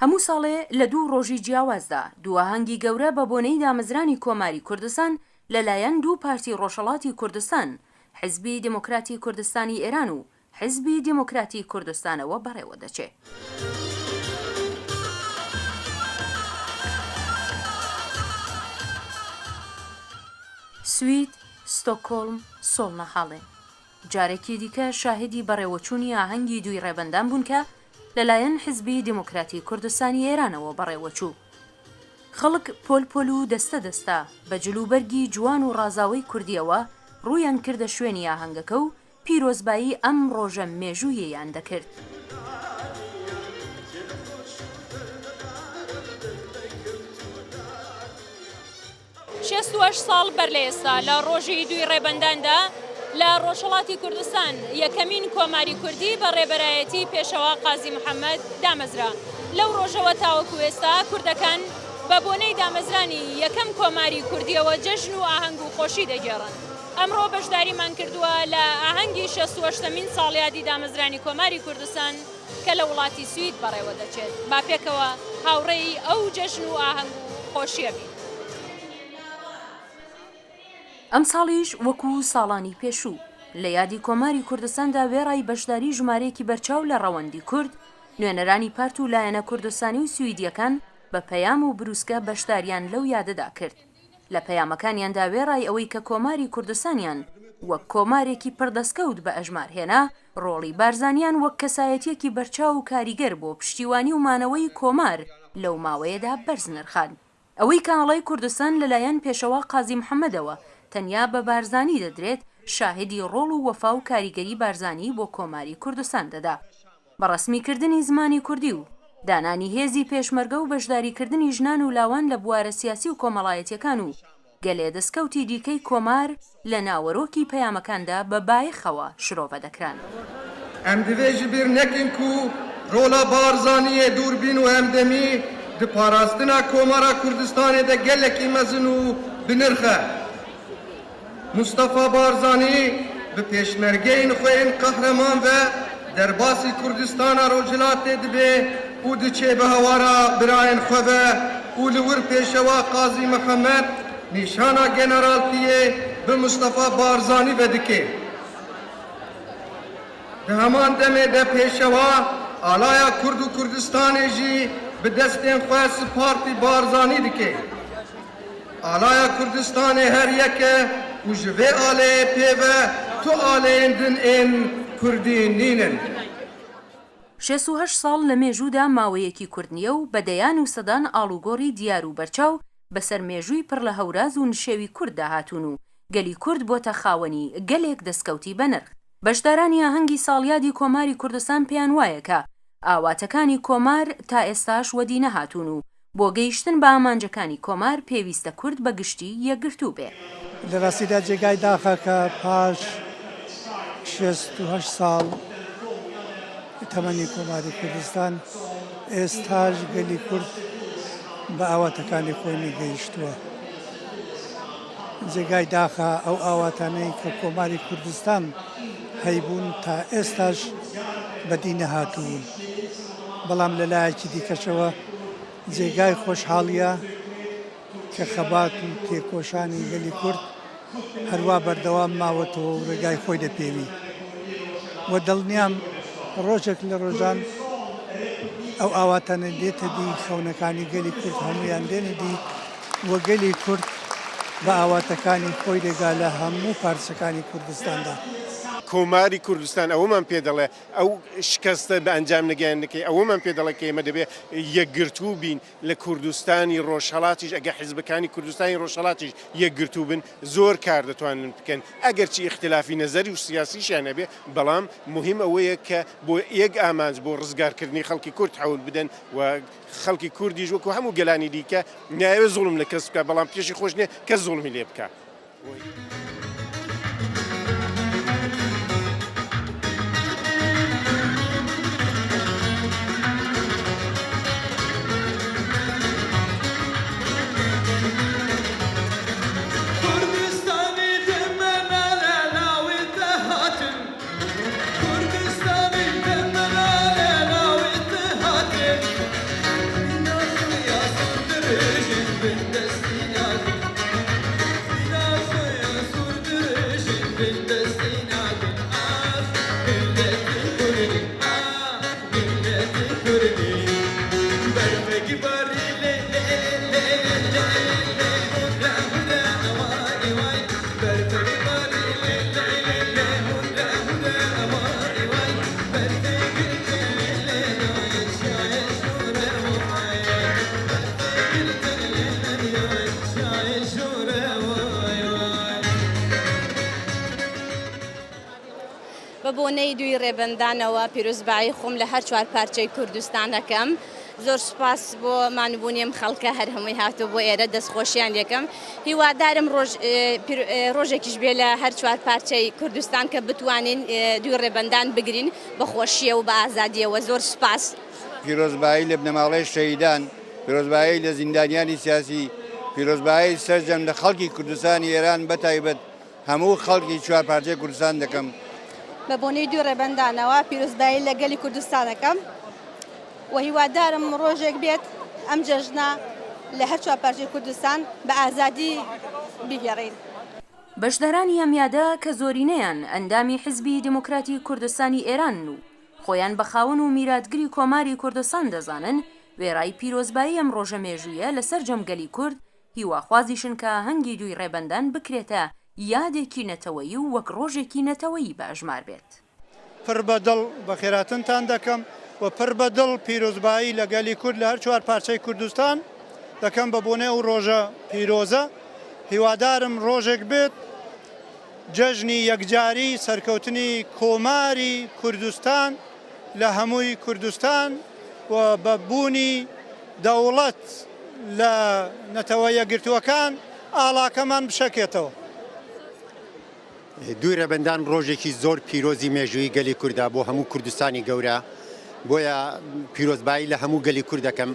هەموو ساڵێ لە دوو ڕۆژی جیاوازدا، دوو ئاهەنگی گەورە بە بۆنەی دامەزرانی کۆماری کوردستان لە لایەن دوو پارتی ڕۆژهەڵاتی کوردستان، حیزبی دێمۆکراتی کوردستانی ئێران و حیزبی دێمۆکراتی کوردستانەوە بەڕێوە دەچێ. سوید، ستۆکهۆڵم، سۆڵنەهاڵێن. جارێکی دیکە شاهیدی بەڕێوەچوونی ئاهەنگی دووی ڕێبەندان بوون کە لەلایەن حیزبی دێموکراتی کوردستانی ئێرانەوە بەڕێوەچوو. خەڵک پۆل پۆل و دەستە دەستە بە جلوبەرگی جوان و ڕازاوەی کوردییەوە ڕوویان کردە شوێنی ئاهەنگەکە و پیرۆزبایی ئەم ڕۆژە مێژوویەیان دەکرد. 68 ساڵ بەر لە ئێستا لە ڕۆژی دووی ڕێبەنداندا لە ڕۆژهەڵاتی کوردستان یەکەمین کۆماری کوردی بە ڕێبەرایەتی پێشەوا قازی محەممەد دامەزرا. لەو ڕۆژەوە تاوەکو ئێستا کوردەکان بە بۆنەی دامەزرانی یەکەم کۆماری کوردیەوە جەژن و ئاهەنگ و خۆشی دەگێڕن. ئەمڕۆ بەشداریمان کردووە لە ئاهەنگی 68مین ساڵیادی دامەزرانی کۆماری کوردستان کە لە وڵاتی سوید بەڕێوە دەچێت. با پێکەوە هاوڕێی ئەو جەژن و ئاهەنگ و خۆشیە بین. ئەمساڵیش وەکو ساڵانی پێشوو، لە یادی کۆماری کوردستاندا وێڕای بەشداری ژمارەیەکی بەرچاو لە ڕەوەندی کورد، نوێنەرانی پارت و لایەنە کوردستانی و سویدییەکان بە پەیام و بروسکە بەشداریان لەو یادەدا کرد. لە پەیامەکانیاندا وێڕای ئەوەی کە کۆماری کوردستانیان وەک کۆمارێکی پڕ دەسکەوت بە ئەژمار هێنا، ڕۆڵی بارزانیان وەک کەسایەتییەکی بەرچاو و کاریگەر بۆ پشتیوانی و مانەوەی کۆمار لەو ماوەیەدا بەرز نرخاند. ئەوەی کە ئاڵای کوردستان لەلایەن پێشەوا قازی محەمەدەوە تەنیا بە بارزانی دەدرێت، شاهیدی ڕۆڵ و وەفا و کاریگەری بارزانی بۆ کۆماری کوردستان دەدا. بە ڕەسمیکردنی زمانی کوردی و دانانی هێزی پێشمەرگە و بەشداریکردنی ژنان و لاوان لە بوارە سیاسی و کۆمەڵایەتیەکان و گەلێ دەسکەوتی دیکەی کۆمار لە ناوەرۆکی پەیامەکاندا بە بایەخەوە شرۆڤە دەکران. Em divê ji bîr nekin ku rola Barzaniyê dûrbîn û hemdemî di parastina Komara Kurdistanê de gelekî mezin û bi nirx e. Mustafa Barzanî bi pêşmergeyên xwe yên qehreman ve derbasî Kurdistana Rojhilatê dibe û diçe bi hewara birayên xwe ve û li wir Pêşewa Qazî Mihemed nîşana generaltiyê bi Mustafa Barzanî ve dike. Di heman demê de Pêşewa alaya Kurd û Kurdistanê jî bi destên xwe spartî Barzanî dike. Alaya Kurdistanê her yek e û ji vê aleyê pê ve tu aleyên din ên Kurdî nînin. 68 ساڵ لە مێژوودا ماوەیەکی کورت نییە و بە دەیان و سەدان ئاڵوگۆڕی دیار و بەرچاو بەسەر مێژووی پڕ لە هەوراز و نشێوی کورددا هاتوون و گەلی کورد بۆتە خاوەنی گەلێک دەسکەوتی بەنرخ. بەشدارانی ئاهەنگی ساڵیادی کۆماری کوردستان پێیان وایە کە ئاواتەکانی کۆمار تا ئێستاش وەدی نەهاتوون و بۆ گەیشتن بە ئامانجەکانی کۆمار پێویستە کورد بە گشتی یەکگرتوو بێ. لە ڕاستیدا جێگای داخە کە پاش 68 ساڵ تەمەنی کۆماری کوردستان ئێستاش گەلی کورد بە ئاواتەکانی خۆی نەگەیشتووە. جێگای داخە ئەو ئاواتانەی کە کۆماری کوردستان هەیبوون تا ئێستاش بەدی نەهاتوون. بەڵام لە لایەکی دیکەشەوە جێگای خۆشحاڵییە کە خەبات و تێکۆشانی گەلی کورد هەروا بەردەوام ماوەتەوە و ڕێگای خۆی دەپێوی و دڵنیام ڕۆژێک لە ڕۆژان ئەو ئاواتانە دێتە دی، خەونەکانی گەلی کورد هەموویان دێنە دی و گەلی کورد بە ئاواتەکانی خۆی دەگا لە هەموو پارچەکانی کوردستاندا. کۆماری کوردستان ئەوەمان پێ دەڵێ ئەو شکەستە بە ئەنجام نەگەیاندنەکەی ئەوەمان پێ دەڵێ کە ئێمە دەبێ یەکگرتوو بین لە کوردستانی ڕۆژهەڵاتیش ئەگەر حیزبەکانی کوردستانی ڕۆژهەڵاتیش یەکگرتوو بن زۆر کار دەتوانن بکەن ئەگەرچی ئیختلافی نەزەری و سیاسیشیان هەبێ بەڵام موهیم ئەوەیە کە بۆ یەک ئامانج بۆ ڕزگارکردنی خەڵکی کورد حەول بدەن و خەڵکی کوردیش وەکو هەموو گەلانی دیکە نایەوێ زوڵم لە کەس بکا بەڵام پێشی خۆش نییە کەس زوڵمی لێ بکا. بە بۆنەی دووی ڕێبەندانەوە پیرۆزبایی خۆم لە هەر چوار پارچەی کوردستان ئەکەم. زۆر سوپاس بۆ مانوبوونی ئەم خەڵکە هەر هەمووی هاتوو بۆ ئێرە دەستخۆشیان لێکەم. هیوادارم ڕۆژ ڕۆژێکیش بێ لە هەر چوار پارچەی کوردستان کە بتوانین دووی ڕێبەندان بگرین بە خۆشییەوە بە ئازادییەوە. زۆر سوپاس. پیرۆزبایی لە بنەماڵەی شەهیدان، پیرۆزبایی لە زیندانیانی سیاسی، پیرۆزبایی سەرجەم لە خەڵکی کوردستانی ئێران بەتایبەت هەموو خەڵکی چوارپارچەی کوردستان دەکەم. بە بۆنەی دووی ڕێبەندانەوە پیرۆزبایی لە گەلی کوردستان ئەکەم و هیوادارم ڕۆژێک بێت ئەم جەژنە لە هەر چوارپارچەی کوردستان بە ئازادی بیگێڕین. بەشدارانی ئەم یادە کە زۆرینەیان ئەندامی حیزبی دێموکراتی کوردستانی ئێرانن و خۆیان بە خاوەن و میراتگری کۆماری کوردستان دەزانن، وێڕای پیرۆزبایی ئەم ڕۆژە مێژوویە لە سەرجەم گەلی کورد، هیواخوازیشن کە ئاهەنگی دووی ڕێبەندان بکرێتە یادێکی نەتەوەیی و وەک ڕۆژێکی نەتەوەیی بە ئەژمار بێت. پڕ بە دڵ بەخێرهاتنتان دەکەم و پڕ بە دڵ پیرۆزبایی لە گەلی کورد لە هەر چوار پارچەی کوردستان دەکەم بە بۆنەی ئەو ڕۆژە پیرۆزە. هیوادارم ڕۆژێک بێت جەژنی یەکجاری سەرکەوتنی کۆماری کوردستان لە هەمووی کوردستان و بە بوونی دەوڵەت لە نەتەوە یەکگرتووەکان ئاڵاکەمان بشەکێتەوە. دووی رێبەندان ڕۆژێکی زۆر پیرۆزی مێژوویی گەلی کوردە بۆ هەموو کوردستانی گەورە، بۆیە پیرۆزبایی لە هەموو گەلی کورد دەکەم،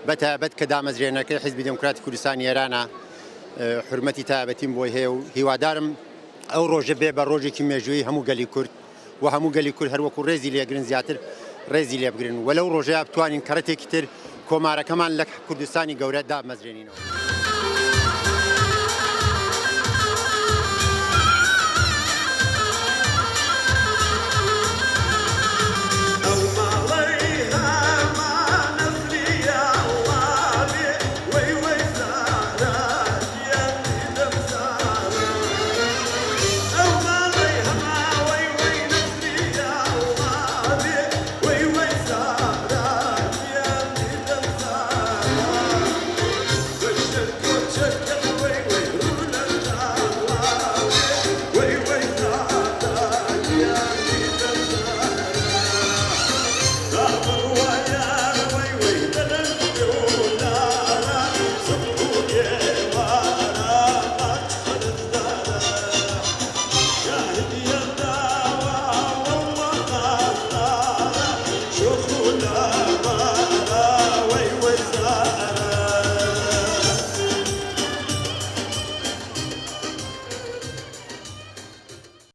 بەتایبەت کە دامەزرێنەرەکەی حیزبی دێموکراتی کوردستانی ئێرانە، حورمەتی تایبەتیم بۆی هەیە و هیوادارم ئەو ڕۆژە بێ بە ڕۆژێکی مێژوویی هەموو گەلی کورد و هەموو گەلی کورد هەر وەکوو ڕێزی لێگرن زیاتر ڕێزی لێ بگرن و لەو ڕۆژەیا بتوانین کەڕەتێکی تر کۆمارەکەمان لە کوردستانی گەورە دابمەزرێنینەوە.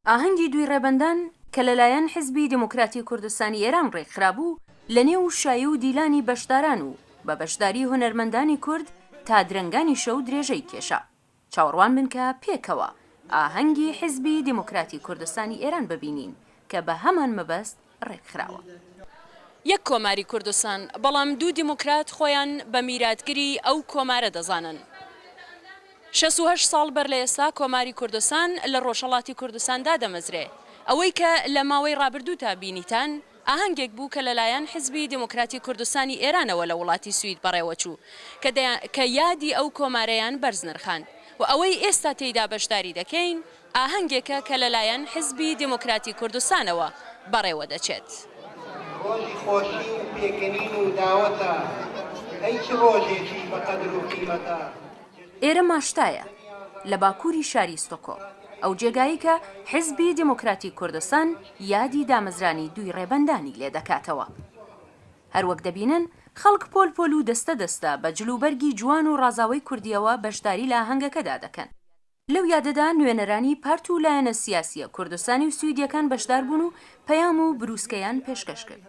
ئاهەنگی دووی ڕێبەندان کە لەلایەن حیزبی دێموکراتی کوردستانی ئێران ڕێکخرابوو، لە نێو شایی و دیلانی بەشداران و بە بەشداری هونەرمەندانی کورد تا درەنگانی شەو درێژەی کێشا. چاوەڕوان بن کە پێکەوە ئاهەنگی حیزبی دێموکراتی کوردستانی ئێران ببینین کە بە هەمان مەبەست ڕێکخراوە. یەک کۆماری کوردستان، بەڵام دوو دێموکرات خۆیان بە میراتگری ئەو کۆمارە دەزانن. 68 ساڵ بەر لە ئێستا کۆماری کوردستان لە ڕۆژهەڵاتی کوردستان دادەمەزرێ. ئەوەی کە لە ماوەی ڕابردووتا بینیتان، ئاهەنگێک بوو کە لەلایەن حیزبی دێموکراتی کوردستانی ئێرانەوە لە وڵاتی سوید بەڕێوەچوو کە کە یادی ئەو کۆمارەیان بەرز نرخاند و ئەوەی ئێستا تێیدا بەشداری دەکەین ئاهەنگێکە کە لەلایەن حیزبی دێموکراتی کوردستانەوە بەڕێوە دەچێت. ڕۆژی خۆشی و پێکەنین و داوەتە، ئەی چ ڕۆژێکی بە قەدر و قیمەتە. ئێرە ماشتایە، لە باکووری شاری ستۆکۆڵم، ئەو جێگایەی کە حیزبی دێموکراتی کوردستان یادی دامەزرانی دووی ڕێبەندانی لێ دەکاتەوە. هەر وەک دەبینن خەڵک پۆل پۆل و دەستە دەستە بە جلوبەرگی جوان و ڕازاوەی کوردییەوە بەشداری لە ئاهەنگەکەدا دەکەن. لەو یادەدا نوێنەرانی پارت و لایەنە سیاسییە کوردستانی و سویدییەکان بەشدار بوون و پەیام و بروسکەیان پێشکەش کرد.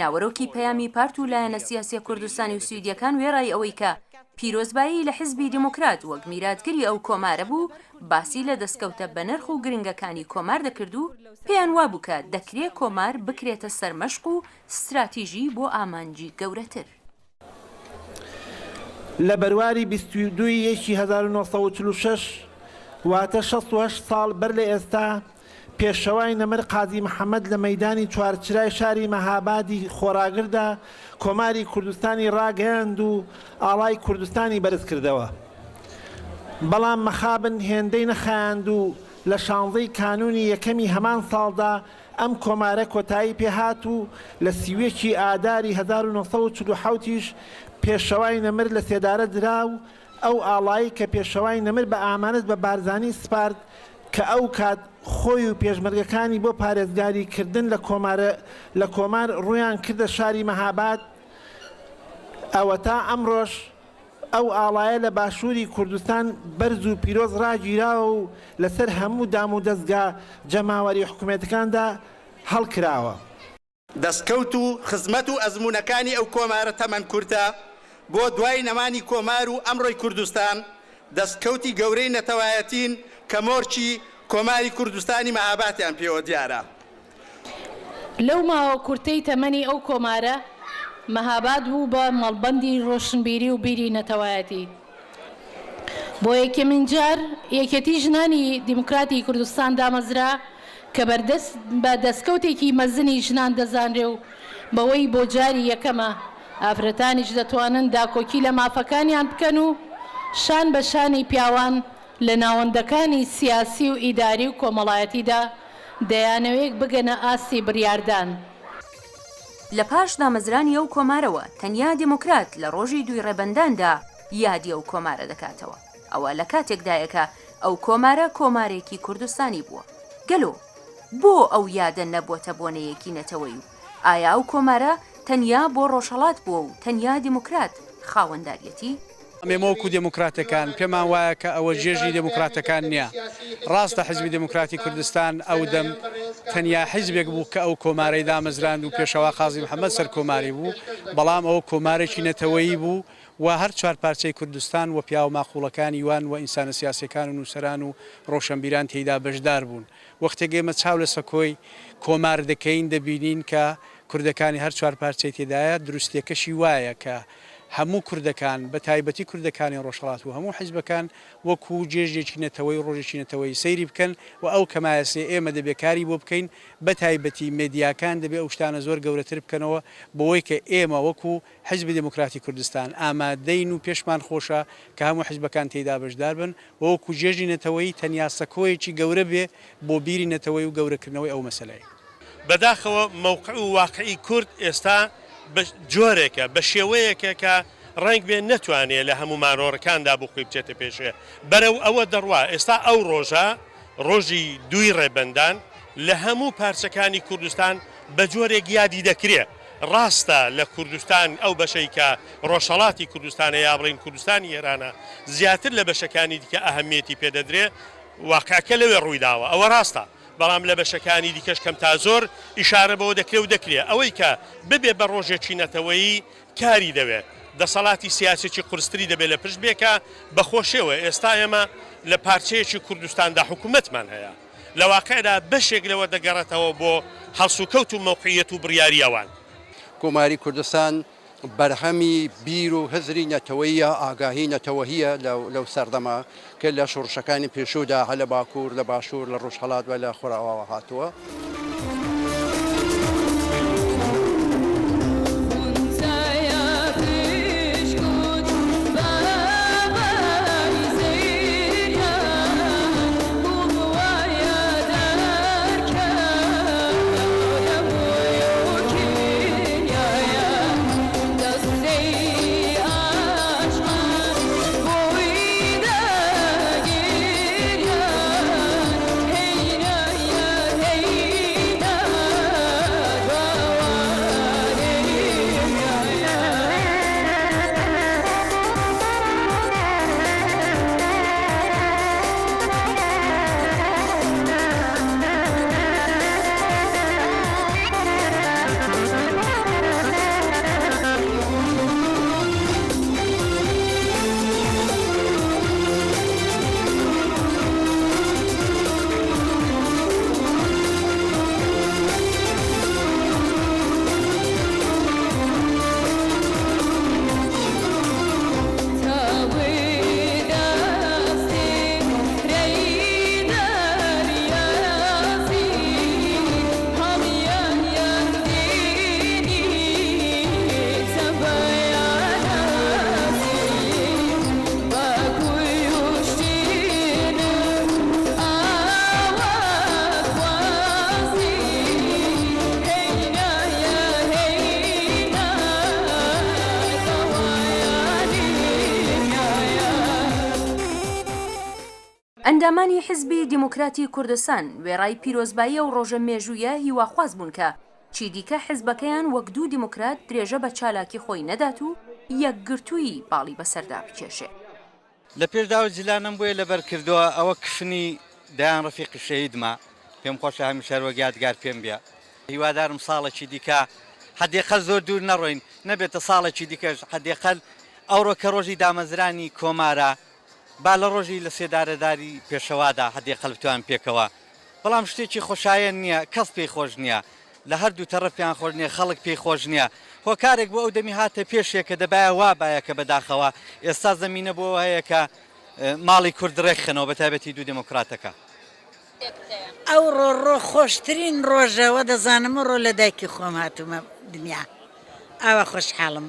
ناوەرۆکی پەیامی پارت و لایەنە سیاسییە کوردستانی و سویدییەکان وێڕای ئەوەی کە پیرۆزبایی لە حزبی دیموکرات وەک میراتگری ئەو کۆمارە بوو، باسی لە دەستکەوتە بەنرخ و گرنگەکانی کۆمار دەکرد و پێیان وابوو کە دەکرێ کۆمار بکرێتە سەرمەشق و ستراتیژی بۆ ئامانجی گەورەتر. لە بەرواری 22 ی یەکی 1946 واتە 68 ساڵ بەر لە ئێستا پێشەوای نەمر قازی محەمەد لە مەیدانی چوارچرای شاری مەهابادی خۆڕاگردا کۆماری کوردستانی ڕاگەیاند و ئاڵای کوردستانی بەرز کردەوە. بەڵام مەخابن هێندەی نەخایاند و. لە شانزەی کانوونی یەکەمی هەمان ساڵدا ئەم کۆمارە کۆتایی پێ هات و لە 31 ی ئاداری 1947 یش پێشەوای نەمر لە سێدارە درا و ئەو ئاڵایەی کە پێشەوای نەمر بە ئامانەت بە بارزانی سپارد کە ئەو کات خۆی و پێشمەرگەکانی بۆ پارێزگاری کردن لە کۆمارە لە کۆمار ڕوویان کردە شاری مەهاباد ئەوەتا ئەمڕۆش ئەو ئاڵایە لە باشووری کوردستان بەرز و پیرۆز ڕاگیراوە و لەسەر هەموو دام و دەزگا جەماوەری حکومێتەکاندا هەڵکراوە. دەستکەوت و خزمەت و ئەزموونەکانی ئەو کۆمارە تەمەن کورتە بۆ دوای نەمانی کۆمار و ئەمڕۆی کوردستان، دەستکەوتی گەورەی نەتەوایەتین کە مۆرکی کۆماری کوردستانی مەهاباتیان پێوە دیارە. لەو ماوە کورتەی تەمەنی ئەو کۆمارە، مەهاباد بوو بە مەڵبەندی ڕۆشنبیری و بیری نەتەوایەتی. بۆ یەکەمین جار یەکێتی ژنانی دیموکراتی کوردستان دامەزرا کە بەردەست بە دەستکەوتێکی مەزنی ژنان دەزانرێ و بەوەی بۆ جاری یەکەمە ئافرەتانیش دەتوانن داکۆکی لە مافەکانیان بکەن و شان بە شانی پیاوان لە ناوەندەکانی سیاسی و ئیداری و کۆمەڵایەتیدا دەیانەوێ بگەنە ئاستی بریاردان. لە پاش دامەزرانی ئەو کۆمارەوە تەنیا دێموکرات لە ڕۆژی دووی ڕێبەنداندا یادی ئەو کۆمارە دەکاتەوە. ئەوە لە کاتێکدایە کە ئەو کۆمارە کۆمارێکی کوردستانی بووە. گەلۆ بۆ ئەو یادە نەبووەتە بۆنەیەکی نەتەوەیی و ئایا ئەو کۆمارە تەنیا بۆ ڕۆژهەڵات بووە و تەنیا دێموکرات خاوەنداریەتی؟ ئێمە وەکوو دێموکراتەکان پێمان وایە کە ئەوە جێژنی دێموکراتەکان نییە. ڕاستە حیزبی دێموکراتی کوردستان ئەو دەم تەنیا حیزبێک بوو کە ئەو کۆمارەی دامەزراند و پێشەوا قازی محەممەد سەرکۆماری بوو، بەڵام ئەوە کۆمارێکی نەتەوەیی بوو و هەر چوارپارچەی کوردستان و پیاوە ماقووڵەکانی وان و ئینسانە سیاسییەکان و نووسەران و ڕۆشەنبیران تێیدا بەشدار بوون. وەختێک ئێمە چاو لە سەکۆی کۆمار دەکەین دەبینین کە کوردەکانی هەر چوارپارچەی تێدایە، دروستییەکەشی وایە کە هەموو کوردەکان بە تایبەتی کوردەکانی ڕۆژهەڵات و هەموو حیزبەکان وەکوو جێژنێکی نەتەوەیی و ڕۆژێکی نەتەوەیی سەیری بکەن و ئەو کەمایەسیە ئێمە دەبێ کاری بۆ بکەین بە تایبەتی مێدیاکان دەبێ ئەو شتانە زۆر گەورەتر بکەنەوە بۆوەی کە ئێمە وەکوو حیزبی دێموکراتی کوردستان ئامادەین و پێشمان خۆشە کە هەموو حیزبەکان تێیدا بەشدار بن و وەکوو جێژنی نەتەوەیی تەنیا سەکۆیەکی گەورە بێ بۆ بیری نەتەوەیی و گەورەکردنەوەی ئەو مەسەلەیە. بەداخەوە مەوقع و واقعی کورد ئێستا بە جۆرێکە، بە شێوەیەکە کە ڕەنگ بێ نەتوانێ لە هەموو مانۆڕەکاندا بۆ خۆی بچێتە پێشێ. بەرەو ئەوە دەڕوا. ئێستا ئەو ڕۆژە، ڕۆژی دووی ڕێبەندان، لە هەموو پارچەکانی کوردستان بە جۆرێک یادی دەکرێ. ڕاستە لە کوردستان ئەو بەشەی کە ڕۆژهەڵاتی کوردستانە یا بڵێین کوردستانی ئێرانە زیاتر لە بەشەکانی دیکە ئەهەمییەتی پێ دەدرێ، واقعەکە لەوێ ڕووی داوە. ئەوە ڕاستە. بەڵام لە بەشەکانی دیکەش کەم تا زۆر ئیشارە بەوە دەکرێ و دەکرێ ئەوەی کە ببێ بە ڕۆژێکی نەتەوەیی کاری دەوێ، دەسەڵاتی سیاسیی قورستری دەبێ لە پشت بێ کە بە خۆشیەوە ئێستا ئێمە لە پارچەیەکی کوردستاندا حکوومەتمان هەیە. لە واقعدا بەشێک لەوە دەگەڕێتەوە بۆ هەڵسوکەوت و مەوقعیەت و بڕیاری ئەوان. کۆماری کوردستان بەرهەمی بیر و هزری نەتەوەییە، ئاگاهی نەتەوەییە لەو سەردەمە کە لە شۆڕشەکانی پێشوودا هە لە باکوور، لە باشوور، لە ڕۆژهەڵات و لە خۆرئاواوە هاتووە. ئەندامانی حیزبی دیموکراتی کوردستان وێڕای پیرۆزبایی ئەو ڕۆژە مێژوویە هیواخواز بوون کە چیدیکە حیزبەکەیان وەک دوو دیموکرات درێژە بە چالاکی خۆی نەدات و یەکگرتوویی باڵی بەسەردا بکێشێ. لە پێشدا ئەو جلانەم بۆیە لەبەر کردووە ئەوە کفنی دەیان ڕەفیقی شەهیدمە پێم خۆشە هەمیشە هەر وەک یادگار پێم بێ هیوادارم ساڵێکی دیکە حەدیقەل زۆر دوور نەڕۆین نەبێتە ساڵێکی دیکەش حەدیقەل ئەوڕۆ کە ڕۆژی دامەزرانی کۆمارە با لە ڕۆژی لە سێدارەداری پێشەوادا حەدیقەل بتوان پێکەوە بەڵام شتێکی خۆشایەن نییە کەس پێی خۆش نییە لە هەردوو تەڕەف پێیان خۆش نییە خەڵک پێی خۆش نییە هۆکارێک بۆ ئەو دەمی هاتە پێشێ کە دەبایە وا بایە کە بەداخەوە ئێستا زەمینە بۆ ئەوە هەیە کە ماڵی کورد ڕێکخەنەوە بە تایبەتی دوو دێمۆکڕاتەکە. ئەوڕۆ ڕۆ خۆشترین ڕۆژە وە دەزانم ئەوڕۆ لە دایکی خۆم هاتوومە دنیا ئاوا خۆشحاڵم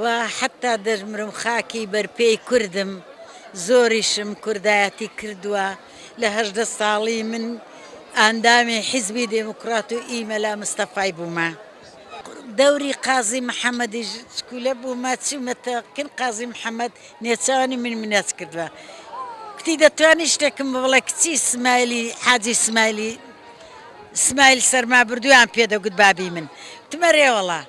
و حەتا دەشمرم خاکی بەرپێی کوردم زۆریشم کوردایەتی کردووە لە 18 ساڵی من ئاندامی حیزبی دێموکڕات و ئی مەلا مستەفای بوومە. دەوری قازی محەمەدیش چکولە بوومە چوومەتە کن قازی محەمەد نێچوانی من مناچ کردووە کوتی دەتوانی شتێکم بڵێ کچی سمایلی حاجی سمایلی سمایل سەرما بردوویان پێ دەگوت بابی من کوتم ئەرێ وەڵا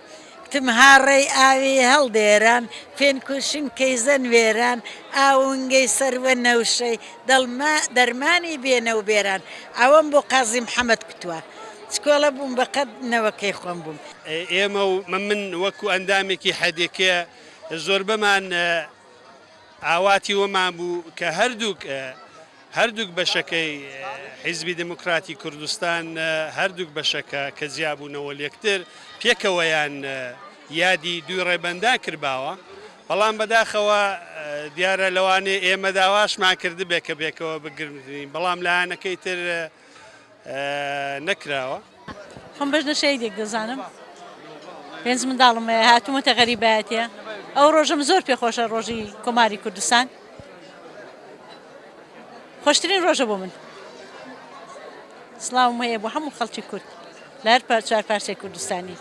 کوتم هاڕەی ئاوی هەڵدێران فێنک و شنکەی زەنوێران ئاونگەی سەروە نەوشەی دەڵما دەرمانی بێنە و بێران ئەوەم بۆ قازی محەمەد کوتووە چکۆڵە بووم بە قەد نەوەکەی خۆم بووم. ئێمە و من وەکو ئەندامێکی حدک زۆربەمان ئاواتی وەمان بوو کە هەردووک هەردووک بەشەکەی حیزبی دێموکراتی کوردستان هەردووک بەشەکە کە جیابوونەوە لێکتر پێکەوەیان یادی دووی ڕێبەندان کردباوە بەڵام بەداخەوە دیارە لەوانەیە ئێمە داواشمان کردبێ کە پێکەوە بگرنین بەڵام لایەنەکەی تر نەکراوە. خۆم بەژنە شەهیدێک دەزانم پێنج منداڵم هەیە هاتوومەتە غەریبایەتیە ئەو ڕۆژەم زۆر پێخۆشە ڕۆژی کۆماری کوردستان خۆشترین ڕۆژە بۆ من سڵاوم هەیە بۆ هەموو خەڵکی کورد لە هەر چوار پارچەی کوردستانی.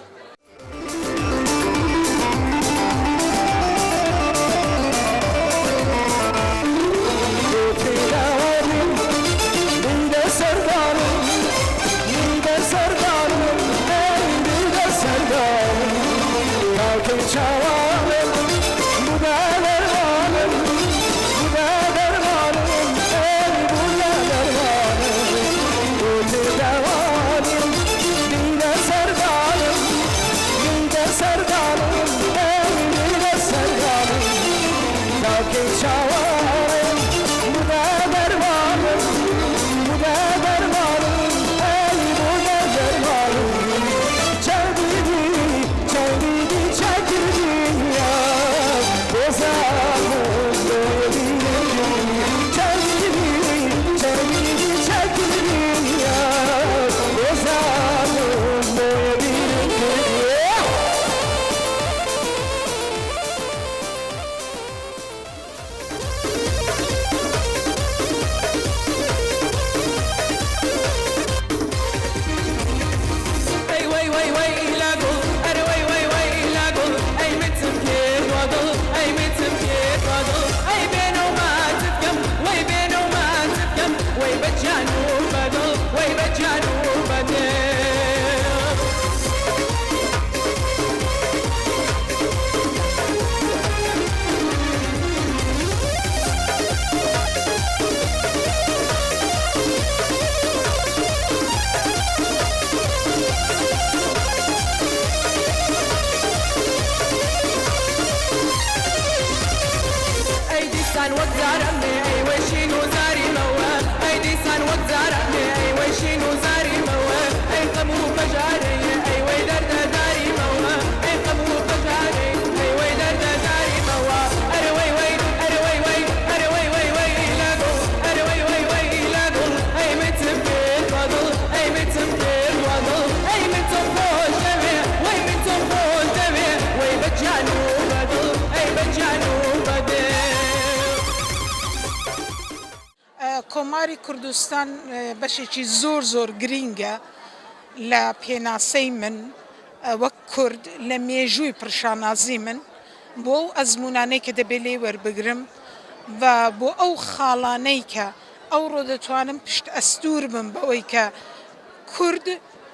کۆماری کوردستان بەشێکی زۆر زۆر گرینگە لە پێناسەی من وەک کورد لە مێژووی پڕشانازی من بۆ ئەو ئەزموونانەی کە دەبێ لێی وەربگرم و بۆ ئەو خاڵانەی کە. ئەوڕۆ دەتوانم پشت ئەستوور بم بەوەی کە کورد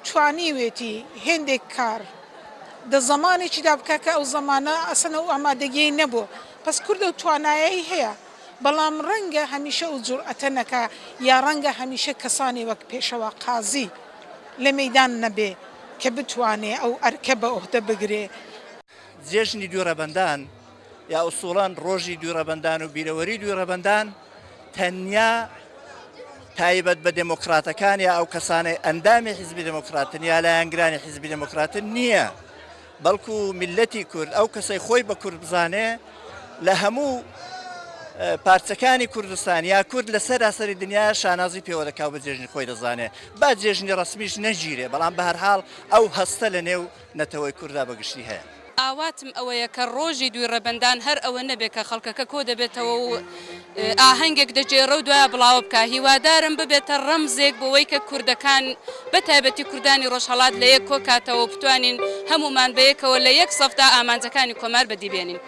توانیوێتی هێندێک کار دە زەمانێکیدا بکا کە ئەو زەمانە ئەسڵەن ئەو ئامادەگیەی نەبووە. پەس کورد ئەو توانایەی هەیە بەڵام ڕەنگە هەمیشە ئەو جورئەتە نەکا یا ڕەنگە هەمیشە کەسانی وەک پێشەوا قازی لە مەیدان نەبێ کە بتوانێ ئەو ئەرکە بە ئۆهدە بگرێ. جێژنی دووی ڕێبەندان یا ئوسوڵەن ڕۆژی دووی ڕێبەندان و بیرەوەری دووی ڕێبەندان تەنیا تایبەت بە دێمۆکڕاتەکان یا ئەو کەسانەی ئەندامی حیزبی دێمۆکڕاتن یا لایەنگرانی حیزبی دێمۆکڕاتن نییە بەڵکو میللەتی کورد ئەو کەسەی خۆی بە کورد بزانێ لە هەموو پارچەکانی کوردستان یا کورد لە سەراسەری دنیا شانازی پێوە دەکا و بە جێژنی خۆی دەزانێ با جێژنی ڕەسمیش نەگیرێ بەڵام بەهەرحاڵ ئەو هەستە لە نێو نەتەوەی کوردا بە گشتی هەیە. ئاواتم ئەوەیە کە ڕۆژی دووی ڕێبەندان هەر ئەوە نەبێ کە خەڵکەکە کۆ دەبێتەوە و ئاهەنگێک دەگێڕێ و دوایە بڵاوە بکا. هیوادارم ببێتە ڕەمزێک بۆوەی کە کوردەکان بە تایبەتی کوردانی ڕۆژهەڵات لە یەک کۆ کاتەوە و بتوانین هەموومان بە یەکەوە لە یەک سەفدا ئامانجەکانی کۆمار بەدی بێنین.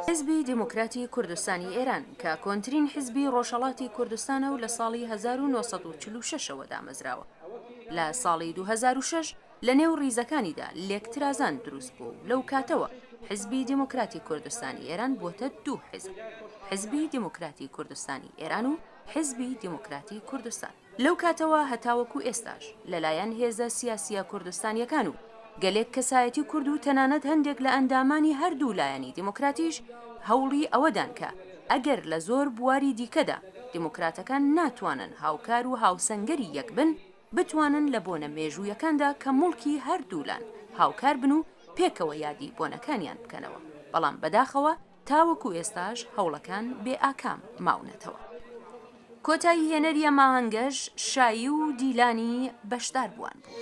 حیزبی دێموکراتی کوردستانی ئێران کە کۆنترین حیزبی ڕۆژهەڵاتی کوردستانە و لە ساڵی 1946 ەوە دامەزراوە، لە ساڵی 2006 لە نێو ڕیزەکانیدا لێکترازان دروست بووە و لەو کاتەوە حیزبی دێموکراتی کوردستانی ئێران بووەتە دوو حیزب، حیزبی دێموکراتی کوردستانی ئێران و حیزبی دێموکراتی کوردستان. لەو کاتەوە هەتاوەکو ئێستاش لەلایەن هێزە سیاسییە کوردستانییەکان و گەلێک کەسایەتی کورد و تەنانەت هەندێک لە ئەندامانی هەردوو لایەنی دێموکراتیش هەوڵی ئەوەدان کە ئەگەر لە زۆر بواری دیکەدا دێموکراتەکان ناتوانن هاوکار و هاوسەنگەری یەک بن، بتوانن لە بۆنە مێژوویەکاندا کە موڵکی هەردوولان هاوکار بن و پێکەوە یادی بۆنەکانیان بکەنەوە، بەڵام بەداخەوە تاوەکو ئێستاش هەوڵەکان بێ ئاکام ماونەتەوە. کۆتایی هێنەری ئەم ئاهەنگەش شایی و دیلانی بەشداربووان بوو.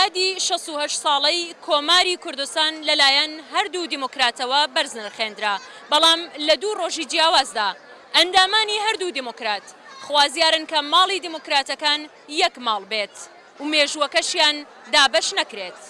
یادی 68 ساڵەی کۆماری کوردستان لەلایەن هەردوو دیموکراتەوە بەرز نرخێندرا، بەڵام لە دوو ڕۆژی جیاوازدا. ئەندامانی هەردوو دیموکرات خوازیارن کە ماڵی دیموکراتەکان یەک ماڵ بێت و مێژووەکەشیان دابەش نەکرێت.